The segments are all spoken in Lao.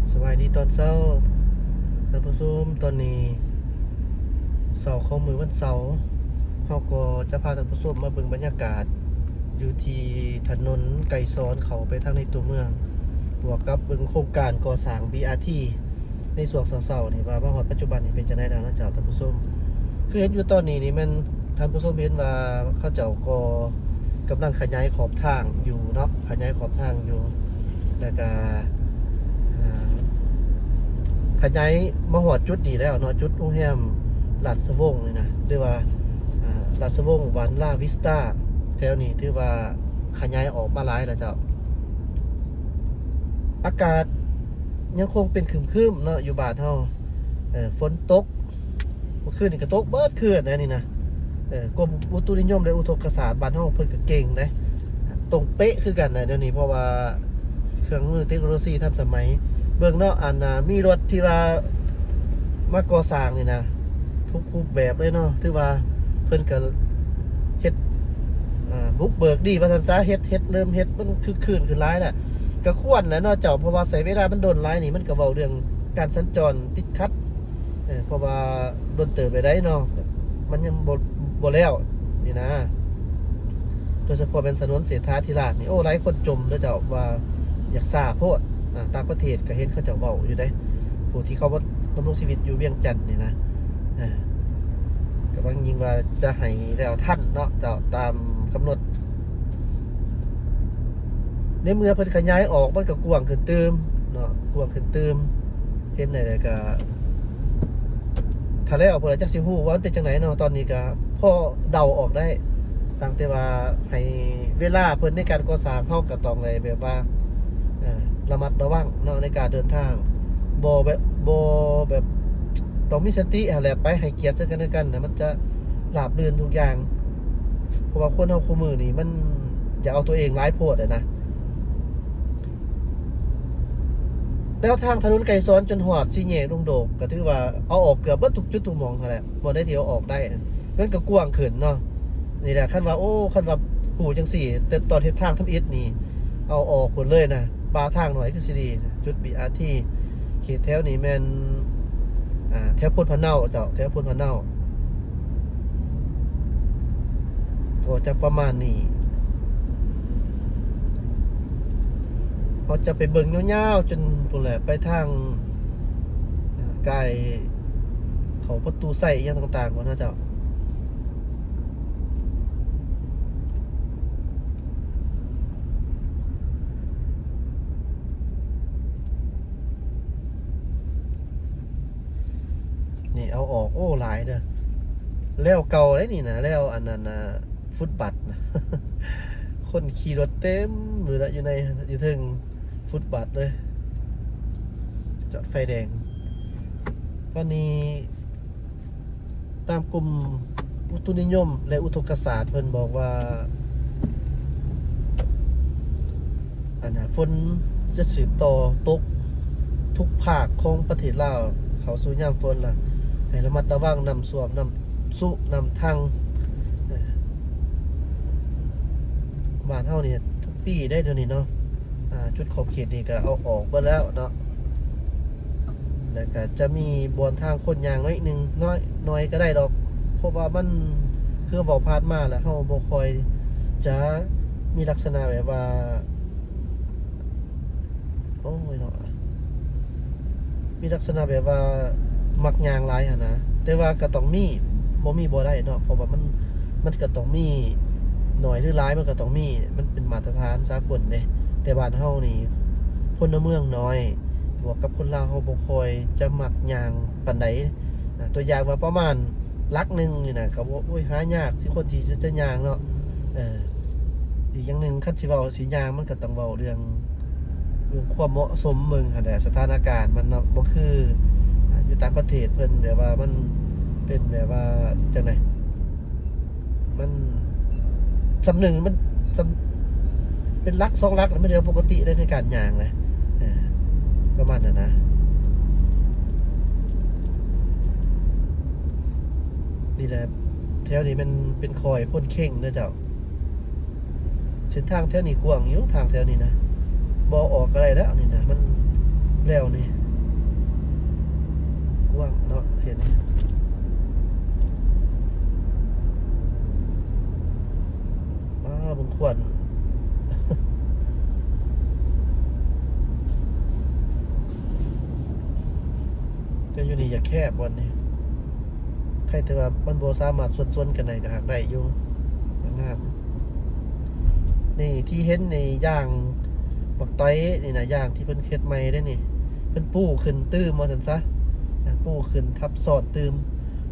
ສະບາຍດີຕອນເຊົ້າທ່ານຜູ້ຊົມ. ຕອນນີ້ເຊົ້າຂອງມື້ວັນເສົາ, ເຮົາກໍຈະພາທ່ານຜູ້ຊົມມາເບິ່ງບັນຍາກາດຢູ່ທີ່ຖະໜົນໄກສອນເຂົ້າໄປທາງໃນຕົວເມືອງ, ບວກກັບເບິ່ງໂຄງການກໍ່ສ້າງ ບີ ອາ ທີ ໃນຊ່ວງເຊົ້າໆນີ້ ວ່າມາຮອດປັດຈຸບັນນີ້ເປັນຈັ່ງໃດແລ້ວເນາະເຈົ້າທ່ານຜູ້ຊົມ. ຄືເຫັນຢູ່ຕອນນີ້ນີ້ແມ່ນທ່ານຜູ້ຊົມເຫັນວ່າເຂົາເຈົ້າກໍກຳລັງຂະຫຍາຍຂອບທາງຢູ່ເນາະ, ຂະຫຍາຍຂອບທາງຢູ່ ແລ້ວກະ ອ່າ ຂະຫຍາຍມາຮອດຈຸດນີ້ແລ້ວເນາະ, ຈຸດໂຮງແຮມລາຊະວົງນີ້ນະ ຫຼືວ່າ ອ່າ ລາຊະວົງວານລາວິສຕາ ແຖວນີ້ຖືວ່າຂະຫຍາຍອອກມາຫຼາຍແລ້ວເຈົ້າ. ອາກາດຍັງຄົງເປັນຄຶມໆເນາະ ຢູ່ບ້ານເຮົາ, ເອີ ຝົນຕົກ ເມື່ອຄືນນີ້ກໍຕົກເບິດຄືນໃດນີ້ນະ. ເອີ ກົມອຸຕຸນິຍົມ ແລະ ອຸທົກກະສາດບ້ານເຮົາເພິ່ນກໍເກັ່ງເດ້, ຕົງເປະຄືກັນນະດຽວນີ້ ເພາະວ່າເຄື່ອງມືເຕັກໂນໂລຊີທັນສະໄໝ. ເບິ່ງເນາະ ອັນ ອ່າ ມີລົດທີ່ວ່າມາກໍ່ສ້າງນີ້ນະ ທຸກຮູບແບບເລີຍເນາະ, ຖືວ່າເພິ່ນກໍເຮັດ ອ່າ ບຸກເບີກດີວ່າຊັ້ນຊະ, ເຮັດ ເຮັດ ເລີ່ມເຮັດ ມັນຄຶກຄື້ນຂຶ້ນຫຼາຍແລ້ວ. ກໍຄວນແຫຼະເນາະເຈົ້າ, ເພາະວ່າໃຊ້ເວລາມັນດົນຫຼາຍນີ້ ມັນກໍເວົ້າເລື່ອງການສັນຈອນຕິດຂັດ. ເອີ ເພາະວ່າດົນເຕີບແລ້ວໃດເນາະ, ມັນຍັງບໍ່ ບໍ່ແລ້ວນີ້ນະ. ໂດຍສະເພາະແມ່ນຖະໜົນເສດຖາທິລາດນີ້ ໂອ້ ຫຼາຍຄົນຈົ່ມເດີເຈົ້າ ວ່າຢາກຊ້າໂພດ. ອ່າ ຕ່າງປະເທດກໍເຫັນເຂົາເຈົ້າເວົ້າຢູ່ເດ້, ຜູ້ທີ່ເຂົາມາດຳລົງຊີວິດຢູ່ວຽງຈັນນີ້ນະ. ເອີ ກໍຫວັງຍິ່ງວ່າຈະໃຫ້ແລ້ວທັນເນາະເຈົ້າ ຕາມກຳນົດ. ໃນເມື່ອເພິ່ນຂະຫຍາຍອອກ ມັນກໍກວ້າງຂຶ້ນຕື່ມເນາະ, ກວ້າງຂຶ້ນຕື່ມ. ເຫັນໄດ້ ແລ້ວກໍ ຖ້າແລ້ວພຸ້ນລະ ຈັກຊິຮູ້ວ່າມັນເປັນຈັ່ງໃດເນາະ. ຕອນນີ້ກໍພໍເດົາອອກໄດ້, ຕັ້ງແຕ່ວ່າໃຫ້ເວລາເພິ່ນໃນການກໍ່ສ້າງ, ເຮົາກໍຕ້ອງໄດ້ແບບວ່າ ເອີ ລະມັດລະວັງເນາະ ໃນການເດີນທາງ. ບໍ່ແບບ ບໍ່ແບບ ຕ້ອງມີສະຕິຫັ້ນແຫຼະ, ໄປໃຫ້ກຽດເຊິ່ງກັນແລະກັນນະ, ມັນຈະລາບລື່ນທຸກຢ່າງ. ເພາະວ່າຄົນເຮົາຄູ່ມື້ນີ້ ມັນຢາກເອົາຕົວເອງຫຼາຍໂພດຫັ້ນນະ. ແລ້ວທາງຖະໜົນໄກສອນຈົນຮອດສີ່ແຍກດົງໂດກ ກໍຖືວ່າເອົາອອກເກືອບເບິດທຸກຈຸດທຸກໝ່ອງຫັ້ນແຫຼະ, ບ່ອນໃດທີ່ເອົາອອກໄດ້ ມັນກໍກວ້າງຂຶ້ນເນາະ. ນີ້ແຫຼະ ຄັນວ່າ ໂອ້ ຄັນວ່າຮູ້ຈັ່ງຊີ້ ແຕ່ຕອນເຮັດທາງທຳອິດນີ້ ເອົາອອກພຸ້ນເລີຍນະ, ປາທາງໜ້ອຍຄືຊິດີ. ຈຸດ ບີ ອາ ທີ ເຂດແຖວນີ້ແມ່ນ ອ່າ ແຖວໂພນພະເນົາເຈົ້າ, ແຖວໂພນພະເນົາ ກໍຈະປະມານນີ້. ເຮົາຈະໄປເບິ່ງຍາວໆ ຈົນພຸ້ນແຫຼະ ໄປທາງ ອ່າ ກາຍເຂົ້າປະຕູໄຊອີ່ຫຍັງຕ່າງໆ ພຸ້ນນະເຈົ້າ. ນີ້ເອົາອອກ ໂອ້ ຫຼາຍເດີ, ແລ້ວເກົ່າເດ້ນີ້ນະ, ແລ້ວອັນນັ້ນນະ ຟຸດບັດນະ, ຄົນຂີ່ລົດເຕັມຢູ່ນະ ຢູ່ໃນ ຢູ່ເທິງຟຸດບັດເລີຍ, ຈອດໄຟແດງ. ຕອນນີ້ ຕາມກຸ່ມອຸຕຸນິຍົມ ແລະ ອຸທົກກະສາດ ເພິ່ນບອກວ່າ ອັນນ່າ ຝົນຈະສືບຕໍ່ຕົກທຸກພາກຂອງປະເທດລາວ ເຂົ້າສູ່ຍາມຝົນລະ ໃຫ້ລະມັດລະວັງນ້ຳຖ້ວມ, ນ້ຳຊຸ, ນ້ຳທັງ. ເອີ ບ້ານເຮົານີ້ທຸກປີເດ້ ດຽວນີ້ເນາະ. ອ່າ ຈຸດຂອບເຂດນີ້ກໍເອົາອອກເບິດແລ້ວເນາະ, ແລ້ວກໍຈະມີບ່ອນທາງຄົນຍ່າງໜ້ອຍໜຶ່ງ, ໜ້ອຍ ໜ້ອຍກໍໄດ້ດອກ, ເພາະວ່າມັນ ຄືເວົ້າຜ່ານມາແລ້ວ ເຮົາບໍ່ຄ່ອຍຈະມີລັກສະນະແບບວ່າ ໂອ້ຍເນາະ ມີລັກສະນະແບບວ່າມັກຍ່າງຫຼາຍຫັ້ນນະ, ແຕ່ວ່າກໍຕ້ອງມີ, ບໍ່ມີບໍ່ໄດ້ເນາະ, ເພາະວ່າມັນ ມັນກໍຕ້ອງມີ, ໜ້ອຍຫຼືຫຼາຍມັນກໍຕ້ອງມີ, ມັນເປັນມາດຕະຖານສາກົນເດ້. ແຕ່ບ້ານເຮົານີ້ພົນລະເມືອງໜ້ອຍ ບວກກັບຄົນລາວເຮົາບໍ່ຄ່ອຍຈະມັກຍ່າງປານໃດ. ອາ ຕົວຢ່າງວ່າປະມານຫຼັກໜຶ່ງນີ້ນະ ກໍບໍ່ ໂອ້ຍ ຫາຍາກທີ່ຄົນທີ່ຈະ ຈະຍ່າງເນາະ. ເອີ ອີກຢ່າງໜຶ່ງ ຄັນຊິເວົ້າຊິຍ່າງ ມັນກໍຕ້ອງເວົ້າເລື່ອງ ເລື່ອງຄວາມເໝາະສົມເບິ່ງຫັ້ນແຫຼະ, ສະຖານະການມັນເນາະ, ບໍ່ຄື ອ່າ ຢູ່ຕ່າງປະເທດເພິ່ນ ແບບວ່າມັນເປັນແບບວ່າຈັ່ງໃດ ມັນສ່ຳໜຶ່ງ ມັນສ່ຳ ເປັນຫຼັກສອງຫຼັກ ມັນເລື່ອງປົກກະຕິໃນ ໃນການຍ່າງນະ. ເອີ ປະມານນັ້ນນະ. ນີ້ແຫຼະ ແຖວນີ້ແມ່ນເປັນຄ້ອຍໂພນເຄັງເດີເຈົ້າ. ເສັ້ນທາງແຖວນີ້ກວ້າງຢູ່, ທາງແຖວນີ້ນະ ບໍ່ອອກກໍໄດ້ແລ້ວນີ້ນະ, ມັນ ແລ້ວນີ້ ກວ້າງເນາະ ເຫັນນີ້ ວ້າວ ເບິ່ງຂວັນ ແຕ່ຢູ່ນີ້ຢາກແຄບບ່ອນນີ້ ໃຄແຕ່ວ່າມັນບໍ່ສາມາດສົດຊົນກັນໄດ້ ກໍຫາກໄດ້ຢູ່ ງາມ. ນີ້ທີ່ເຫັນນີ້ ຢາງບັກຕອຍນີ້ນະ ຢາງທີ່ເພິ່ນເຮັດໃໝ່ເດ້ນີ້ ເພິ່ນປູຂຶ້ນຕື່ມວ່າຊັ້ນຊະ ປູຂຶ້ນທັບຊ້ອນຕື່ມ.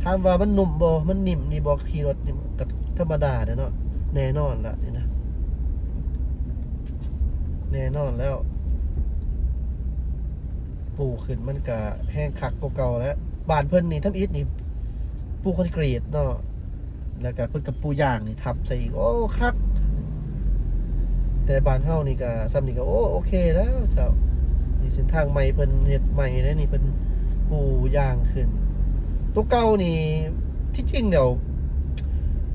ຖາມວ່າມັນນຸ້ມບໍ່ ມັນນິ່ມດີບໍ່ ຂີ່ລົດນີ້ ກໍທຳມະດາແຫຼະເນາະ ແນ່ນອນລະນີ້ນະ ແນ່ນອນແລ້ວ ປູຂຶ້ນມັນກະແຮງຄັກກວ່າເກົ່າແລ້ວ. ບ້ານເພິ່ນນີ້ທຳອິດນີ້ປູຄອນກຣີດເນາະ ແລ້ວກະເພິ່ນກະປູຢາງນີ້ທັບໃສ່ອີກ ໂອ້ ຄັກ. ແຕ່ບ້ານເຮົານີ້ກະ ສ່ຳນີ້ກະ ໂອ້ ໂອເຄແລ້ວເຈົ້າ. ນີ້ເສັ້ນທາງໃໝ່ເພິ່ນເຮັດໃໝ່ເດ້ນີ້ ເພິ່ນປູຢາງຂຶ້ນ. ໂຕເກົ່ານີ້ ທີ່ຈິງແລ້ວ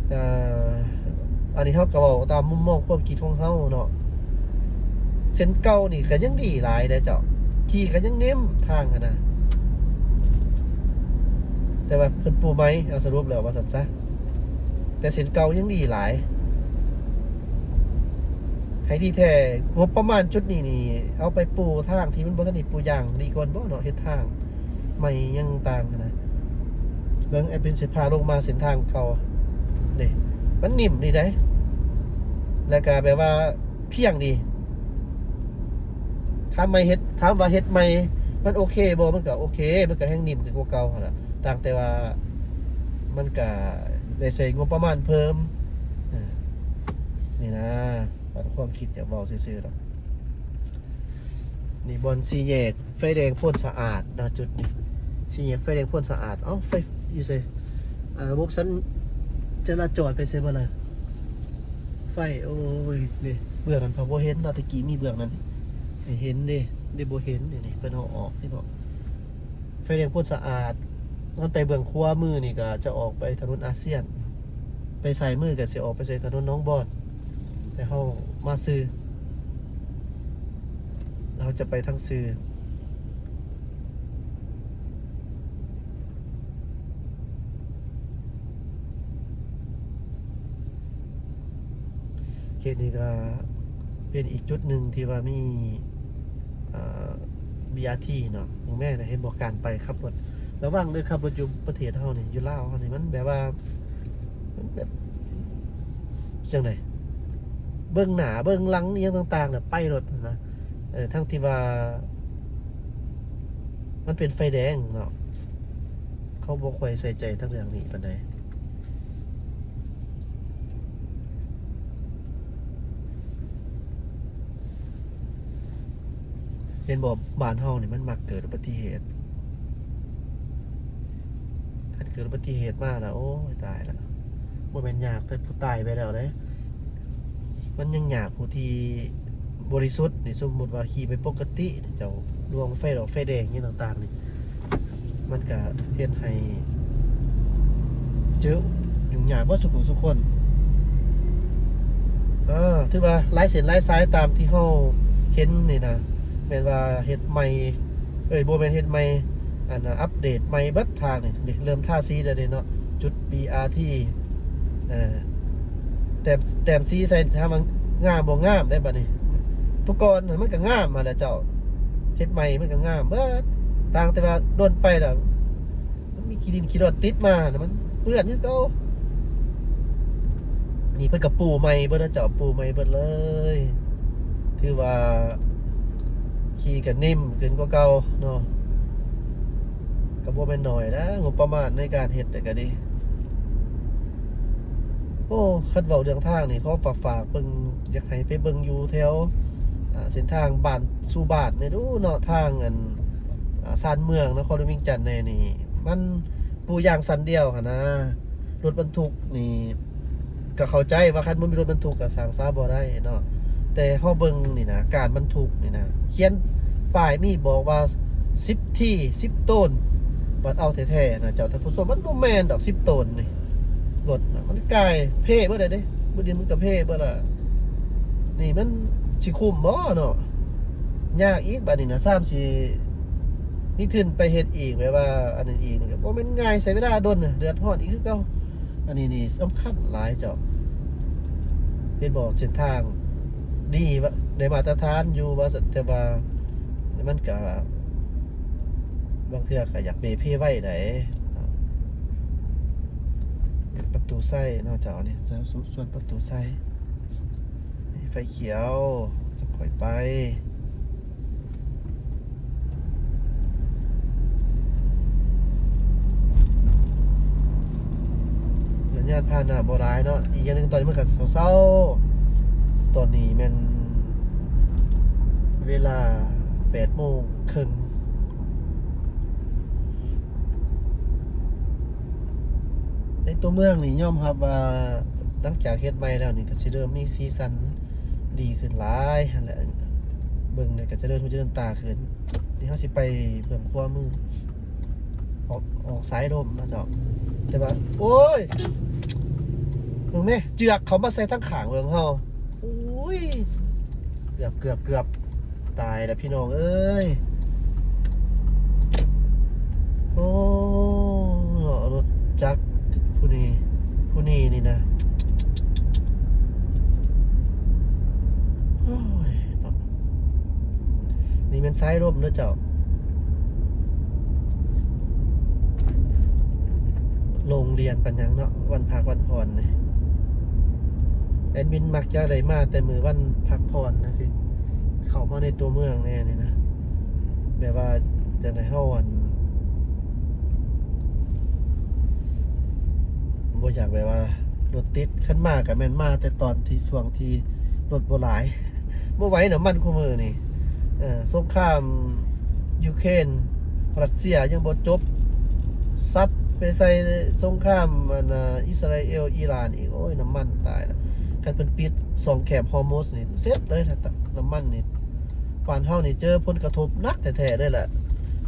ເອີ ອັນນີ້ເຮົາກໍເວົ້າຕາມມຸມມອງຄວາມຄິດຂອງເຮົາເນາະ ເສັ້ນເກົ່ານີ້ກໍຍັງດີຫຼາຍເດ້ເຈົ້າ ຂີ່ກໍຍັງເໜັມທາງຫັ້ນນະ ແຕ່ວ່າເພິ່ນປູໃໝ່ ເອົາສະຫຼຸບແລ້ວວ່າຊັ້ນຊະ ແຕ່ເສັ້ນເກົ່າຍັງດີຫຼາຍ. ໃຫ້ດີແທ້ ງົບປະມານຈຸດນີ້ນີ້ ເອົາໄປປູທາງທີ່ມັນບໍ່ທັນໄດ້ປູຢາງດີກ່ອນບໍ່ເນາະ ເຮັດທາງ ໃໝ່ຫຍັງຕ່າງຫັ້ນນະ. ເບິ່ງ ແອດມິນຊິພາລົງມາເສັ້ນທາງເກົ່າເດ້ ມັນໜິ້ມດີໃດ໋ ແລ້ວກະແບບວ່າພຽງດີ. ຖາມໃໝ່ເຮັດ ຖາມວ່າເຮັດໃໝ່ມັນໂອເຄບໍ່? ມັນກະໂອເຄ ມັນກະແຮ່ງໜິ້ມຂຶ້ນກວ່າເກົ່າຫັ້ນລະ ຕ່າງແຕ່ວ່າມັນກະໄດ້ໃຊ້ງົບປະມານເພີ່ມ. ເອີ ນີ້ນະ ປັນຄວາມຄິດ ຢາກເວົ້າຊື່ໆດອກ. ນີ້ບ່ອນສີ່ແຍກໄຟແດງໂພນສະອາດນະ ຈຸດນີ້ ສີ່ແຍກໄຟແດງໂພນສະອາດ. ເອົ້າ ໄຟຢູ່ໃສ? ອາ ລະບົບສັນຈະລາຈອນໄປໃສເບິດລະ? ໄຟ ໂອ້ຍ ນີ້ ເບື້ອງນັ້ນເຂົາບໍ່ເຫັນເນາະ ແຕ່ກີ້ມີເບື້ອງນັ້ນໃຫ້ເຫັນເດ້ ນີ້ບໍ່ເຫັນເດ້ ນີ້ເພິ່ນເອົາອອກ ເຫັນບໍ່? ໄຟແດງໂພນສະອາດ ມັນໄປເບື້ອງຂວາມືນີ້ກໍຈະອອກໄປຖະໜົນອາຊຽນ ໄປຊ້າຍມືກໍຊິອອກໄປໃສ່ຖະໜົນໜອງບອນ ແຕ່ເຮົາມາຊື່ ເຮົາຈະໄປທາງຊື່. ເຂດນີ້ກໍເປັນອີກຈຸດໜຶ່ງທີ່ວ່າມີ ເອີ ບີອາທີເນາະ. ເບິ່ງແມ້ນະ ເຫັນບໍ່ ການໄປຂັບລົດ ລະວັງເດີ ຂັບລົດຢູ່ປະເທດເຮົານີ້ ຢູ່ລາວເຮົານີ້ ມັນແບບວ່າ ມັນແບບ ຈັ່ງໃດ ເບິ່ງໜ້າເບິ່ງຫຼັງອີ່ຫຍັງຕ່າງໆນະ ໄປໂລດນະ ເອີ ທັງທີ່ວ່າມັນເປັນໄຟແດງເນາະ ເຂົາບໍ່ຄ່ອຍໃສ່ໃຈທາງເລື່ອງນີ້ປານໃດ. ເຫັນບໍ່ ບ້ານເຮົານີ້ມັນມັກເກີດອຸບັດຕິເຫດ ຄັນເກີດອຸບັດຕິເຫດມາລະ ໂອ້ຍ ຕາຍລະ ບໍ່ແມ່ນຍາກແຕ່ຜູ້ຕາຍໄປແລ້ວເດ້ ມັນຍັງຍາກຜູ້ທີ່ບໍລິສຸດນີ້. ສົມມຸດວ່າຂີ່ໄປປົກກະຕິ ເຈົ້າລ່ວງໄຟດອກໄຟແດງຫຍັງຕ່າງໆນີ້ ມັນກະເຮັດໃຫ້ເຈີຫຍຸ້ງຍາກເບິດສູ່ຜູ້ສູ່ຄົນ. ເອີ ຖືວ່າຫຼາຍເສັ້ນຫຼາຍສາຍຕາມທີ່ເຮົາເຫັນນີ້ນະ ແມ່ນວ່າເຮັດໃໝ່ ເອີຍ ບໍ່ແມ່ນເຮັດໃໝ່ ອັນ ອັບເດດໃໝ່ເບິດທາງນີ້ ເລີ່ມທາສີແລ້ວເດ້ເນາະ ຈຸດບີອາທີ ເອີ ແຕ້ມ ແຕ້ມສີໃສ່ ຖາມວ່າງາມບໍ່? ງາມໄດ໋ ບາດນີ້ ແຕ່ກ່ອນມັນກໍງາມຫັ້ນແຫຼະເຈົ້າ ເຮັດໃໝ່ມັນກໍງາມເບິດ ຕ່າງແຕ່ວ່າດົນໄປແລ້ວ ມັນມີຂີ້ດິນຂີ້ດອນຕິດມານະ ມັນເປື້ອນຄືເກົ່າ. ນີ້ເພິ່ນກໍປູໃໝ່ເບິດນະເຈົ້າ ປູໃໝ່ເບິດເລີຍ ຖືວ່າຂີ່ກໍເໜັມຂຶ້ນກວ່າເກົ່າເນາະ ກໍບໍ່ແມ່ນໜ້ອຍນະ ງົບປະມານໃນການເຮັດແຕ່ກໍດີ. ໂອ້ ຄັນເວົ້າເລື່ອງທາງນີ້ ຂໍຝາກໆເບິ່ງ ຢາກໃຫ້ໄປເບິ່ງຢູ່ແຖວ ອາ ເສັ້ນທາງບ້ານສູ່ບ້ານນີ້ດູເນາະ ທາງ ອັນ ອາ ຊານເມືອງ ນະຄອນຫຼວງວຽງຈັນແນ່ນີ້ ມັນປູຢາງຊັ້ນດຽວຫັ້ນນະ ລົດບັນທຸກນີ້ ກໍເຂົ້າໃຈວ່າຄັນບໍ່ມີລົດບັນທຸກກໍສ້າງສາບໍ່ໄດ້ເນາະ ແຕ່ເຮົາເບິ່ງນີ້ນະ ການບັນທຸກນີ້ນະ ຂຽນປ້າຍມີບອກວ່າສິບທີ ສິບໂຕນ ບັດເອົາແທ້ໆນະເຈົ້າທ່ານຜູ້ຊົມ ມັນບໍ່ແມ່ນດອກສິບໂຕນນີ້ ລົດນະ ມັນກາຍເພເບິດແລ້ວເດ້ ບາດນີ້ມັນກໍເພເບິດລະ ນີ້ມັນຊິຄຸ້ມບໍ່ເນາະ? ຍາກອີກບາດນີ້ນະ ຊ້ຳຊິ ມີທຶນໄປເຮັດອີກ ແບບວ່າອັນນັ້ນອີກນີ້ກໍບໍ່ແມ່ນງ່າຍ ໃຊ້ເວລາດົນ ເດືອດຮ້ອນອີກຄືເກົ່າ. ອັນນີ້ນີ້ສຳຄັນຫຼາຍເຈົ້າ ເຫັນບໍ່ ເສັ້ນທາງດີວະ ໄດ້ມາດຕະຖານຢູ່ວ່າຊັ້ນ ແຕ່ວ່າມັນກະບາງເທື່ອກະຢາກເປ່ເພໄວໃດ. ປະຕູໄຊເນາະເຈົ້າ ນີ້ສວນປະຕູໄຊ ໄຟຂຽວ ຈະຄ່ອຍໄປ. ສັນຍານພາຫະນະບໍ່ຫຼາຍເນາະ ອີກຢ່າງໜຶ່ງຕອນນີ້ມັນກໍເຊົ້າໆ ຕອນນີ້ແມ່ນເວລາແປດໂມງເຄິ່ງ. ໃນຕົວເມືອງນີ້ຍອມຮັບວ່າຫຼັງຈາກເຮັດໃໝ່ແລ້ວນີ້ກໍຊິເລີ່ມມີສີສັນດີຂຶ້ນຫຼາຍຫັ້ນແຫຼະ ເບິ່ງແລ້ວກໍຈະເລີນຫູຈະເລີນຕາຂຶ້ນ. ນີ້ເຮົາຊິໄປເບື້ອງຂວາມື ອອກ ອອກສາຍລົມເນາະເຈົ້າ ແຕ່ວ່າ ໂອ້ຍ ເບິ່ງແມ ເຈືອກເຂົ້າມາໃສ່ທາງຂ້າງເບິ່ງເຮົາ ໂອ້ຍ ເກືອບ ເກືອບ ເກືອບ ຕາຍແລ້ວພີ່ນ້ອງເອີຍ. ໂອ້ ເນາະ ລົດຈັກຜູ້ນີ້ ຜູ້ນີ້ນີ້ນະ ໂອ້ຍ ເນາະ ນີ້ແມ່ນສາຍລົມເດີເຈົ້າ. ໂລງລຽນປານຫຍັງເນາະ ວັນພັກວັນຜ່ອນນີ້ ແອດມິນມັກຈະໄດ້ມາແຕ່ມື້ວັນພັກຜ່ອນຈັ່ງຊີ້ ເຂົ້າມາໃນຕົວເມືອງແດ່ນີ້ນະ ແບບວ່າຈັ່ງໃດເຮົາ ອັນ ບໍ່ຢາກແບບວ່າລົດຕິດ ຄັນມາກໍແມ່ນມາແຕ່ຕອນທີ່ ຊ່ວງທີ່ລົດບໍ່ຫຼາຍ ບໍ່ໄຫວນ້ຳມັນຄູ່ມື້ນີ້ ເອີ ສົງຄາມຢູເຄຣນ ຣັດເຊຍຍັງບໍ່ຈົບ ຊັດໄປໃສ່ສົງຄາມ ອັນ ອາ ອິດສະຣາເອວ ອີຣານອີກ ໂອ້ຍ ນ້ຳມັນຕາຍລະ. ຄັນເພິ່ນປິດຊ່ອງແຄບຮອຣ໌ມຸດນີ້ ເສັດເລີຍ ນ້ຳມັນນີ້ ບ້ານເຮົານີ້ເຈີຜົນກະທົບໜັກແທ້ໆເລີຍແຫຼະ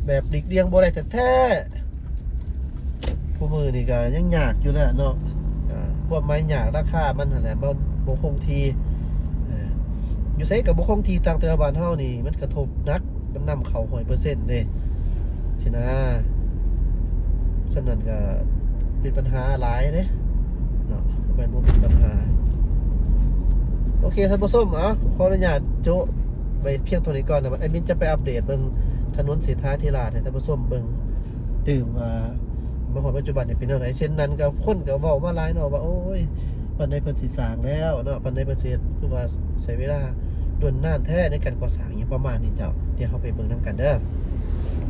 ແບບຫຼີກລ່ຽງບໍ່ໄດ້ແທ້ໆ. ຄູ່ມື້ນີ້ກໍຍັງຍາກຢູ່ແຫຼະເນາະ ອ່າ ຄວາມໝາຍຍາກ ລາຄາມັນຫັ້ນແຫຼະ ບໍ່ ບໍ່ຄົງທີ່ ເອີ ຢູ່ໃສກໍບໍ່ຄົງທີ່ ຕ່າງແຕ່ວ່າບ້ານເຮົານີ້ມັນກະທົບໜັກ ມັນນຳເຂົ້າຮ້ອຍເປີເຊັນເດ້ ຊີ້ນະ. ສະນັ້ນກໍເປັນບັນຫາຫຼາຍເດ້ເນາະ ແມ່ນບໍ່ເປັນບັນຫາ. ໂອເຄ ທ່ານຜູ້ຊົມ ເອົາ ຂໍອະນຸຍາດໂຈະໄວ້ພຽງເທົ່ານີ້ກ່ອນນະ ແອດມິນຈະໄປອັບເດດເບິ່ງຖະໜົນເສດຖາທິລາດໃຫ້ທ່ານຜູ້ຊົມເບິ່ງຕື່ມວ່າ ມາຮອດປັດຈຸບັນນີ້ເປັນແນວໃດ. ເຊັ່ນນັ້ນກໍຄົນກໍເວົ້າມາຫຼາຍເນາະວ່າ ໂອ້ຍ ປານໃດເພິ່ນຊິສ້າງແລ້ວເນາະ ປານໃດເພິ່ນຊິເຮັດ ຄືວ່າໃຊ້ເວລາດົນນານແທ້ໃນການກໍ່ສ້າງ ອີ່ຫຍັງປະມານນີ້ເຈົ້າ. ດຽວເຮົາໄປເບິ່ງນຳກັນເດີ.